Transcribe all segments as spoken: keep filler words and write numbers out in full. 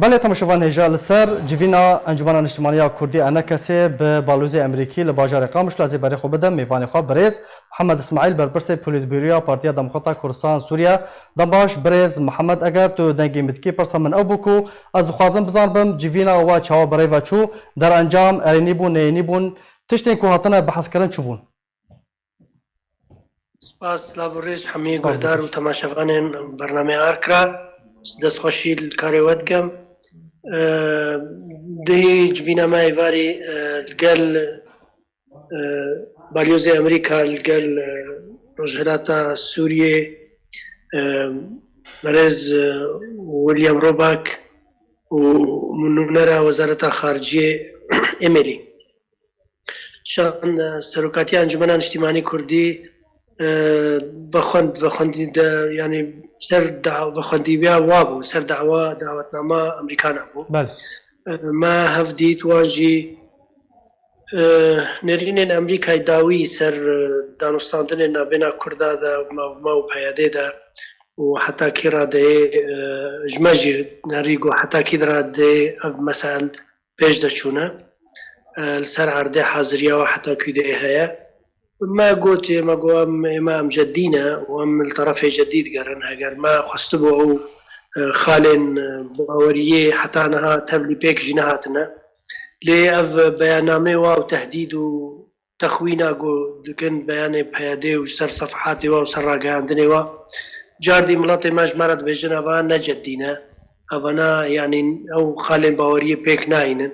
Belê, temaşevan hêja li ser civîna Encûmena Niştimanî ya Kurdî, ENKS'ê, bi Balyozê Amerîkî li bajarê Qamişlo, ez ê berê xwe bidim mêvanê xwe birêz Mihemed Îsmaîl, berpirsê Polîtbûroya Partiya Demokrata Kurdistan Sûriye. Dem baş birêz Mihemed, eger tu dengê min dikî, pirsa min ew bû ku ez dixwazim bizanibim civîna we çawa bi rê ve çû, derencam erênî bûn, neyênî bûn, tiştên ku hatine behskirin çi bûn? Spas, silav û rêz hemî guhdar û temaşevanên bernameya Arkra. Destxweşî li karê we dikim. E, Dihî civîna me êvarî, e, li gel, e, Balyozê Amerîka li gel, e, Rojhilata Sûriyê, e, Berêz, e, William Roback û nûnera Wezareta Xariciyê Emily. Şan, e, serokatiya Encûmena Niştîmanî Kurdî, e, vexwend, vexwendî de, yanî ser da-, vexwendî wîya wa bû, ser dawa, dawetnama Amerîkana bû. Belê. E, me hev dît, wan jî, e, nêrînên Amerîkayê dawî ser, e, danûstandinên navbêna Kurda de, me, me û P Y D'ê de û heta kî radeyê, e, ji me jî nerî got heta kî radeyê ev mesel pêş de çûne. E, li ser erdê haziriya we heta kî dê heye. Me gotê, me got, em, ême em cedî ne û em li terefê cedî digerin. Heger me xwestibû ew, e, xalên, e, baweriyê heta niha tevlî pêk jî nehatine. Lê ev beyannamê wa û tehdîd û texwîna ku dikin beyanê P Y D'ê û ji ser sefehatê wa û ser ragihandinê wa, cardî miletê me ji me re dibêjin, eva ne cedî ne. Evana, yanî ew xalên baweriyê pêk nayînin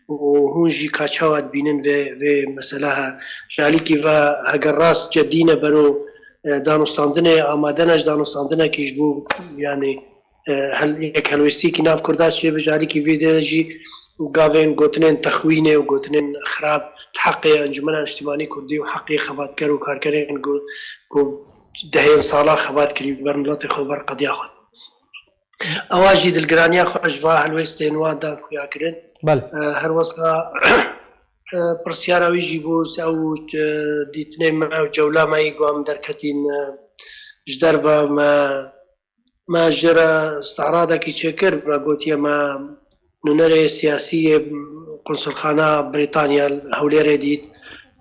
û hûn jî ka çawa dibînin vê, vê mesela he. Ji alîkî ve heger rast cedî ne bero, e, danûstandinê, amade ne ji danûstandinekî ji bo, yanî, e, hel-, yek helwêstiyekî nav Kurda çêbe, ji alîkî vê de jî gavên gotinên texwînê û gotinên xirab li heqê Encûmena Niştîmanî Kurdî û heqê xebatker û karkerên ku, ku dehên sala xebat kirî ber miletê xwe, ber qediya xwe. Ewa jî dilgiraniya xwe ji va helwêstên wan dan xuya kirin. Belê. E, her wesa, e, pirsyara wî jî bû, ew, e, dîtinê me û cewla me yî ku em derketîn, e, ji derve me, me ji re isti'radekî çêkir, me gotiye me nûnerê siyasî yê Konsulxana Brîtanya li Hewlêrê dît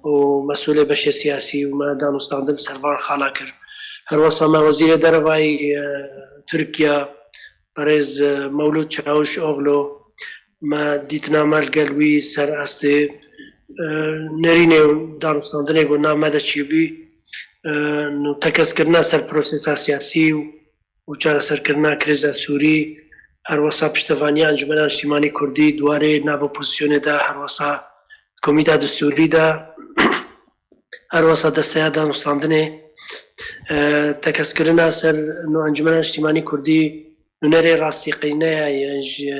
û mesûlê beşê siyasî û me danûstandin li ser van xala kir. Her wesa me Wezîrê Derevayî, e, Tirkiye, berêz, e, Mewlûd Çawuşoglu, me dîtina me li gel wî ser astê, e, nerînê û danûstandinê ku nav me de çêbû, e, nû tekez kirina ser prosesa siyasî û û çareserkirina krîza Sûrî, her wesa piştevaniya Encûmena Niştîmanî Kurdî di warê nav opozîsyonê de, her wesa Komîta Distûrî de, her wesa Desteya Danûstandinê, e, tekez kirina ser nû Encûmena Niştîmanî Kurdî nûnerê rastîqîneya ye ji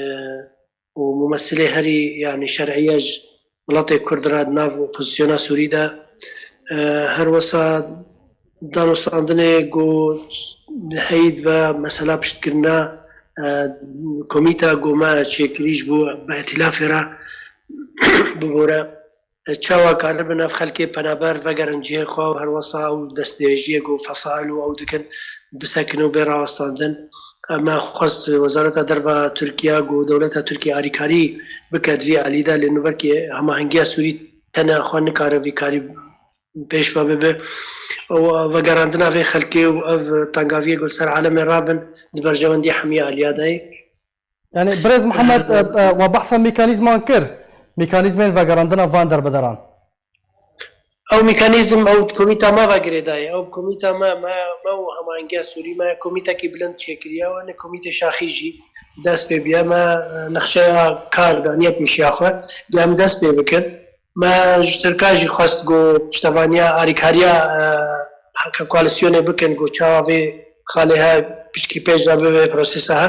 û mumesilê herî, yanî şer'î ye ji miletê Kurd re di nav opozisyona Sûrî de. E, her wesa danûstandinê ku heyî dibe mesela piştkirina, e, komîta ku me çêkirî ji bo bi îtîlafê re bibore. E, çawa karibin ev xelkê penaber vegerin cihê xwe û her wesa ew destdirêjiyê ku fesail û ew dikin bisekin û bê rawestandin. E, me xwest Wezareta Derve Tirkiye ku dewleta Tirkiye alîkarî bike di vî alî de, lê nû belkî hemahengiya Sûrî tene xwe nikare vî karî pêş ve bibe. Û vegerandina vê xelkê û ev tengaviyê ku li ser alemê rabin di berjewendî hemî aliya de ye. Yanî, birêz Mihemed, e, e, we behsa mekanîzman kir, mekanîzmên vegerandina van derbederan. Ew mekanîzm, ew komîta me ve girêdayê. Ew komîta me, me, me û Hemahengiya Sûrî, me komîtekî bilind çêkiriye û ne komîtê şaxî jî dest pê bûye. Me, e, nexşeya kar daniye pêşiya xwe, lê em dest pê bikin. Me ji Tirka jî xwest ku piştevaniya alîkariya, e, heke koalîsyonê bikin ku çawa vê xalê he piçkî pêş ve bibe prosesa he.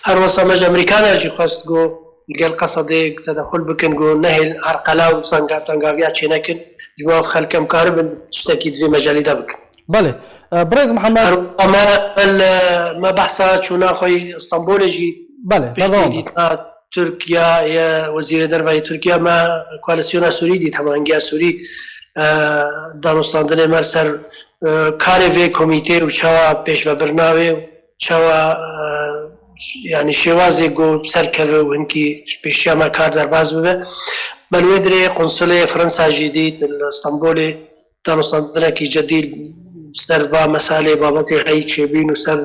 Her wesa me ji Amerîkan re jî xwest ku li gel Qesedê tedexul bikin ku nehêl erqela û zanga-, tengaviya çênekin. Ji bo ev xelk em karibin tiştekî di vê mecalî de bikin. Belê. E, Birêz Mihemed. Her wesa me, me behsa çûna xwe yî Stenbolê jî Belê, piştî berdewam be. Dîtina Tirkiye ye, Wezîrê Derve yê Tirkiye, me koalîsyona Sûrî dît, Hemahengiya Sûrî, e, danûstandinê me li ser, e, karê vê komîtê û çawa pêşvebirina wê û çawa, e, yanî şêwazê ku serkeve û hinkî ji pêşiya me kar derbas bibe. Me li wê dirê konsulê Fransa jî dît li Stenbolê, danûstandinekî cedî ser va meselê babetê heyî çêbîn û ser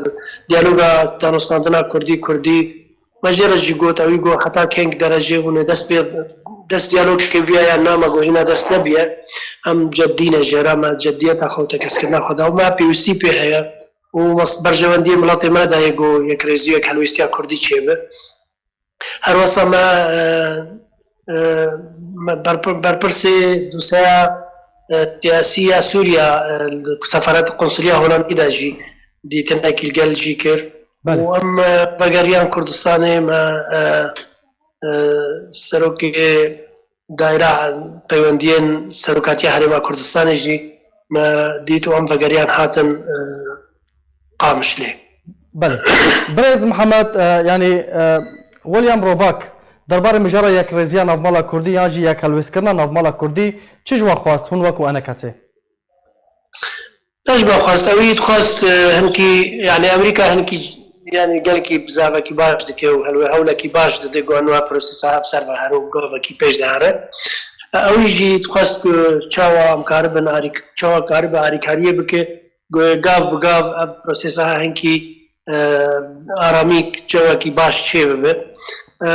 diyaloga danûstandina kurdî kurdî. Me jê re jî got, ewî got heta keng derece hûn ê dest pê, dest diyalogê viya ya na, me got hîna dest nebiye. Em cedî ne, jê re me cediyeta xwe û tekeskirina xwe da û me pêwîstî pê heye û mes-, berjewendiyê miletê me de ye got yekrêzî û yekhelwêstiya kurdî çêbe. Her wesa me, e, e, me berpir-, berpirsê dosyeya, e, siyasî ya Sûriya, e, li sefaret konsuliya Holandî de jî dîtinekî li gel jî kir. Belê. Û em, e, vegeriyan Kurdistanê me, e, e, serokê daîra peywendiyên serokatiya Herêma Kurdistanê jî me dît û em vegeriyan hatin, e, Qamişlê. Belê. Birêz Mihemed, e, yanî, e, William Roback derbarê mijara yekrêziya navmala Kurdî yan jî yekhelwêstkirina navmala Kurdî çi ji we xwest hûn wekû enekesê? Pêş be xwest, ewî dixwest, e, hinkî, yanî Amerîka hinkî, yanî gelkî bizavekî baş dike û helwe hewlekî baş dide ku aniha prosesa bi ser ve here û gavekî pêş de here. E, ewî jî dixwest ku çawa em karibin arîk-, çawa karibe arîkariyê bike, ku gav bi gav ev prosesa hinkî, e, aramî cewekî baş çê bibe. E,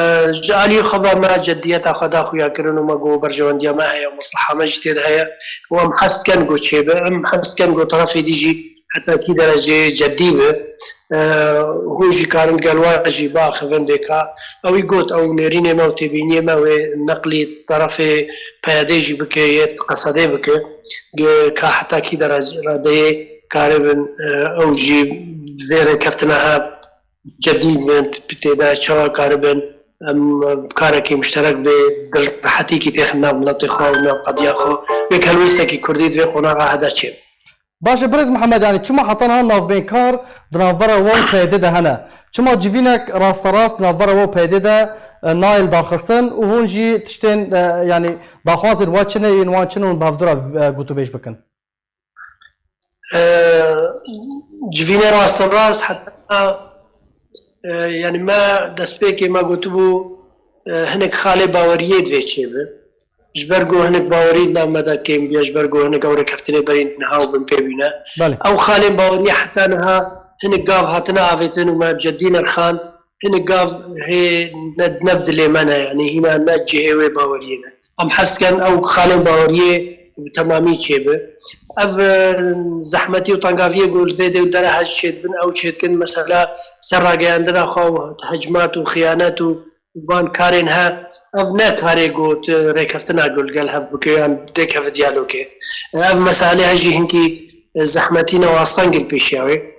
ji aliyê xwe ve me cediyeta xwe da xuyakirin û me got berjewendiya me heye û mesleha me jî tê de heye û em hez dikin got çêbe, em hez dikin got terefê dî jî heta kî dereceyê cedî be. E, hûn jî karin gel we jî biaxivin vê ka. Ewî got ew nêrînê me û têbîniyê me wê neqlî terefê P Y D jî bike, yê Qesedê bike. Ge-, ka heta kî derece radeyê karibin, e, ew jî vê rêkeftina hev cedî bin, tê de çawa karibin, em, karekî muşterek bê, bi rehetîkî têxin nav miletê xwe û nav qediya xwe. Wê helwêstekî kurdî di vê qonaxa hede çê. Baş e, Birêz Mihemed, yanî çima heta niha navbênkar di navbera we û P Y D de hene? Çima civînek rasterast di navbera we û P Y D de, e, nayê lidarxistin û hûn jî tiştên, e, yanî daxwazên we çi ne yên wan çi ne hûn bi hevdû re, e, gotûbêj bikin? E, civînê rasterast heta, e, yanî me destpêkê me gotibû, e, hinek xalê baweriyê divê çêbe. Ji ber ku hinek bawerî di nav me de kêm bûye, ji ber ku hinek ew rêkeftinê berî niha û bin pê bîne. Belê. Ew xalên baweriyê heta niha hinek gav hatine avêtin û me bi cedî nirxan, hinek gav hê ne, ne bi dilê me ne, yanî hîna ne cihê wê baweriyê ne. Em hez dikin ew xalên baweriyê bi temamî çêbe. Ev, e, zehmetî û tengaviyê ku li vê dêw dere hej çêdibin, ew çêdikin mesela ser rageyandina xwe û hecmat û xiyanet û van karên he, ev ne karê ku tu rêkeftina ku li gel hev bike yan dêkeve diyalogê. Ev meselê he jî hinkî, e, zehmetî ne û astengî li pêşiya wê.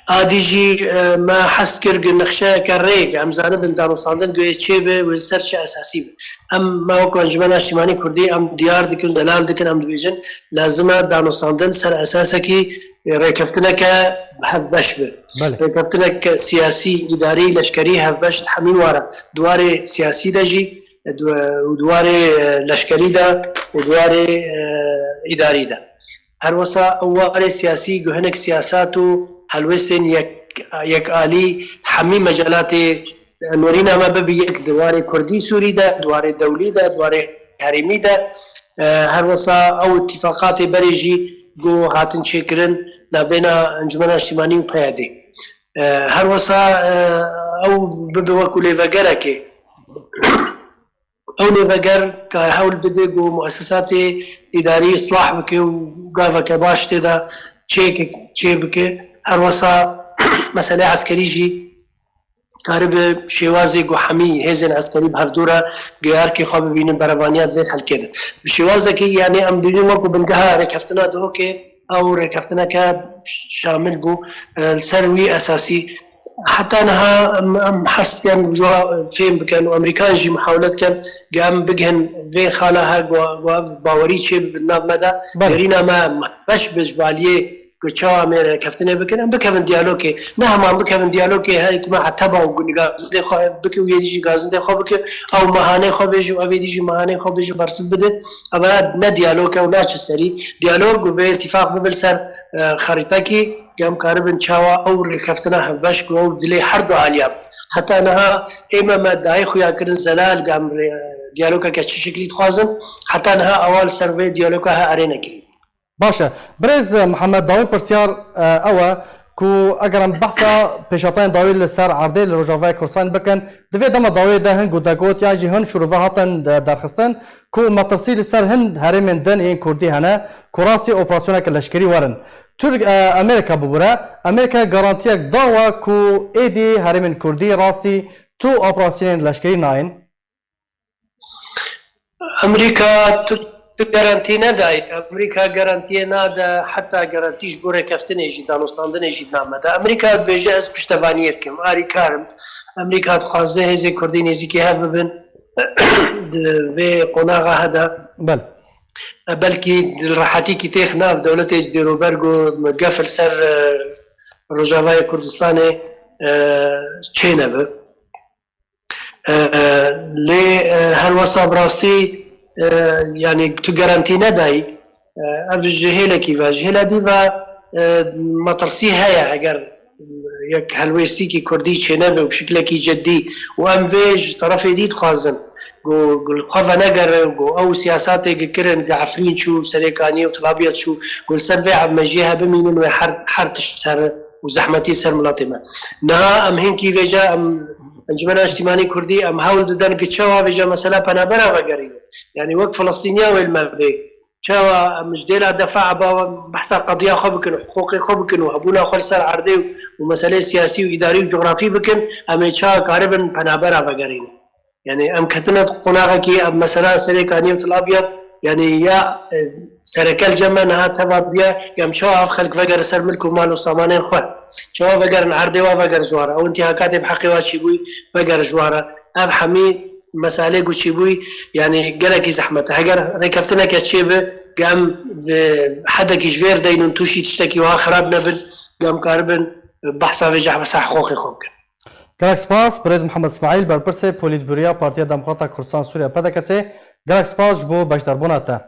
A dî jî, e, me hez kir ku nexşeyeke rêk, em zanibin danûstandin ku yê çê be, wê li ser çi esasî be. Em, me wekî Encûmena Niştîmanî Kurdî, em diyar dikin, delal dikin, em dibêjin, lazim e danûstandin ser esasekî, e, rêkeftineke hevbeş be. Belê. Rêkeftineke siyasî, îdarî, leşkerî hevbeş di hemî wara. Di warê siyasî de jî, e, di, û di warê, e, leşkerî de û di warê, e, îdarî de. Her wisa ew warê siyasî ku hinek siyasat û helwêstên yek, yekalî hemî mecalatê norîna me bibe yek di warê kurdî sûrî de, di warê dewlî de, di warê herêmî de. E, her wisa ew îtîfaqatê berê jî ku hatin çêkirin navbêna Encûmena Niştîmanî û P Y D'ê. E, her wisa, e, ew bibe wekû lêvegerekê. Ew lêveger ka hewl bide ku muessesatê îdarî islah bike û gaveke baş tê de çêke-, çê bike. Her wisa meselê eskerî jî karibe şêwazê ku hemî hêzên eskerî bi hevdû re geyarkê xwe bibînin berevaniya di vê xelkê de. Bi şêwazekî, yanî em dibînin wekû bingeha rêkeftina Duhokê, ew rêkeftineke şamil bû, e, li ser wî esasî Heta niha em, em hez dikin ji we fêm bikin û Amerîkan jî muhawele dikin ku em bigihin vê xala he ku, ku ev bawerî çê bi nav me de. Belê. Nêrîna me beş bi ji baliyê ku çawa em ê rêkeftinê bikin, em bikevin diyalogê. Ne hema em bikevin diyalogê, her yekî me eteba û gazindê xwe bike û yê dî jî gazindê xwe bike, ew mehanê xwe bêje û ev ê dî jî mehanê xwe bêje bersiv bide. Ev ne diyalog e û naçe serî. Diyalog bi vê îtîfaq bibe li ser, e, xerîtekî Gem karibin çawa ew rêkeftina hevbeş ku ew dilê her du aliyan. Heta niha ême me dayê xuya kirin zelal gem diyalogeke çi şiklî dixwazin. Heta niha ewa li ser vê diyaloga he erê nekirî. Baş e. Birêz Mihemed, dawî pirsiyar, e, ew e ku eger em behsa pêşhatayên dawî li ser erdê li Rojavayê Kurdistanê bikin, di vê dema dawiyê de hin gotegot yan jî hin şûrove hatin de-, derxistin ku metirsî li ser hin herêmên din yên Kurdî hene ku rastî operasyoneke leşkerî werin. Tirk, e, Amerîka bibûre, Amerîka garantiyek da we ku êdî herêmên Kurdî rastî tu operasyonên leşkerî nayên? Amerîka tu, tu garantî nedayî. Amerîka garantiyê nade, heta garantî ji bo rêkeftinê jî, danûstandinê jî name de. Amerîka dibêje ez piştevaniyê dikim, arîkar im. Amerîka dixwaze hêzê Kurdî nêzîkî hev bibin di vê qonaxa he de. Bel. E, belkî li rehetîkî têx nav dewletê dêrober ku gef li ser, e, Rojavayê Kurdistanê, e, çênebe. E, lê, e, her wesa bi rastî, e, yanî tu garantî nedayî. E, ev ji hêlekî ve, ji hêla dî ve, e, metirsî heye eger yek helwêstîkî Kurdî çênebe û bi şiklekî ceddî û em vê ji terefê dî dixwazin ku, ku li xwe venegere û ku ew siyasatê gikirin, gi Efrîn çû, Serêkaniyê û Tilabiyet çû, ku li ser vê mejiyê he bimînin wê her, her tişt ser û zehmetî ser miletê me. Niha em hinkî vêca em Encumena Niştimanî Kurdî em hewl diden ki çawa vêca mesela penabera vegerînin. Yanî wek Filistîniya wê li me bê. Çawa em ji dêla defa ba behsa qediya xwe bikin, hiqûqê xwe bikin û hebûna xwe li ser erdê û, û meseleyê siyasî û îdarî û cografî bikin, em ê çawa karibin penabera vegerînin. Yanî em ketine qonaxekî, ev mesela Serêkaniyê û Tilabiyad, yanî ya, e, sereke li cem me niha teva bûye, ya em çawa ev xelk vegere ser milk û mal û samanên xwe. Çawa vegerin erdê wa veger ji ware. Ew intîhakatê bi heqê wa çîbûyî veger ji ware. Ev hemî meselê ku çîbûyî, yanî gelekî zehmet e. Heger rêkeftineke çêbe, ge em bi hedekî ji vêr deynin tûşî tiştekî wiha xirab nebin, ge em karibin behsa vê cehbesa hiqûqê xwe bikin. Gelek spas, birêz Mihemed Smaîl, berpirsê Polîtbûroya Partiya Demokrata Kurdistan Sûriye, P D K S. Gelek spas ji bo beşdarbûna te.